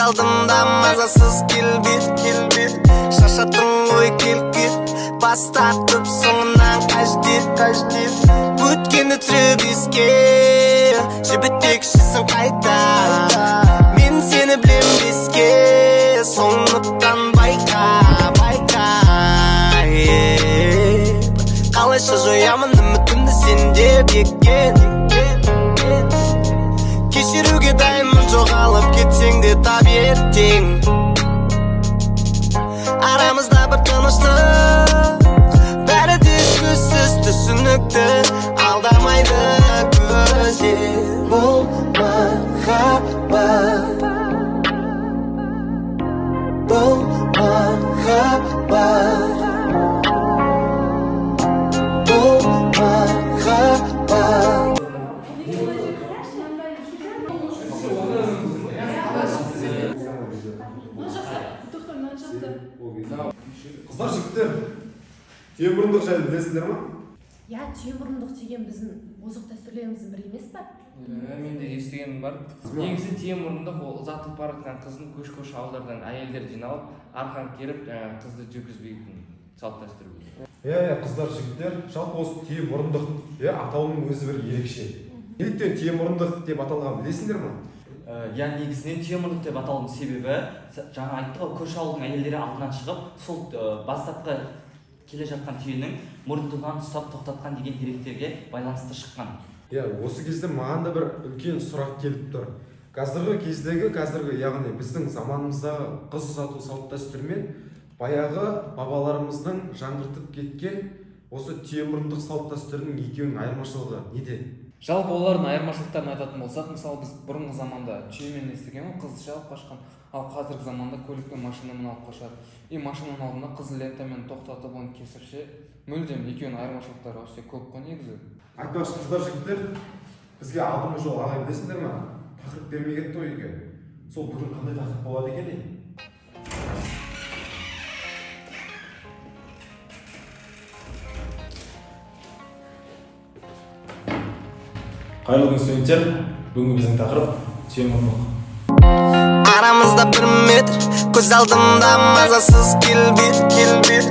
Алдымда мазасыз келбет, келбет. Шаршаттың ғой, кел, кет. Бас тартып, соңынан қаш кет, қаш кет. Өткенді түсіріп еске, жібітпекшісің қайта. Мен сені білем беске, сондықтан байқа, байқа, е. Қалайша жоямын үмітімді сен деп еккен? Кешіруге дайынмын, жоғалып кетсең де тап ертең. Арамызда бір тыныштық, бәрі де сөзсіз түсінікті. Алдамайды көздер. Бұл махаббат, бұл махаббат, бұл махаббат. Мына жақта, тоқта, мына жақта. Қыздар, жігіттер, түйемұрындық жайлы білесіңдер ма? Иә, түйемұрындық деген біздің озық дәстүрлеріміздің бірі емес па? Мен де естігенім бар. Негізі түйемұрындық ол ұзатылып бара жатқан қыздың көш көш ауылдардан әйелдер жиналып, арқан керіп, жаңағы қызды жүргізбейтін салт дәстүр бұл. Иә, қыздар, жігіттер, жалпы осы түйемұрындық, иә, атауының өзі бір ерекше. Неліктен түйемұрындық деп аталған, білесіңдер ма? Иә, негізінен түйемұрындық деп аталудың себебі, жаңа айтты ғой, көрші ауылдың әйелдері алдынан шығып, сол бастапқы келе жатқан түйенің мұрындығынан ұстап тоқтатқан деген деректерге байланысты шыққан. Иә, осы кезде маған да бір үлкен сұрақ келіп тұр. Қазіргі кездегі, қазіргі, яғни біздің заманымыздағы қыз ұзату салт дәстүрімен баяғы бабаларымыздың жаңғыртып кеткен осы түйемұрындық салт дәстүрінің екеуінің айырмашылығы неде? Жалпы олардың айырмашылықтарын айтатын болсақ, мысалы, біз бұрынғы заманда түйемен естіген ғой, қызды ше алып қашқан. Ал қазіргі заманда көлікпен, машинамен алып қашады. И машинаның алдында қызыл лентамен тоқтатып, оны кесіп ше. Мүлдем екеуінің айырмашылықтары вообще көп қой негізі. Айтпақшы, қыздар, жігіттер, бізге алдыңғы жолы ағай, білесіңдер ма, тақырып бермей кетті ғой үйге. Сол бүгін қандай тақырып болады екен, ей? Қайырлы күн, студенттер! Бүгінгі біздің тақырып – түйемұрындық. Арамызда бір метр, көз алдымда мазасыз келбет, келбет.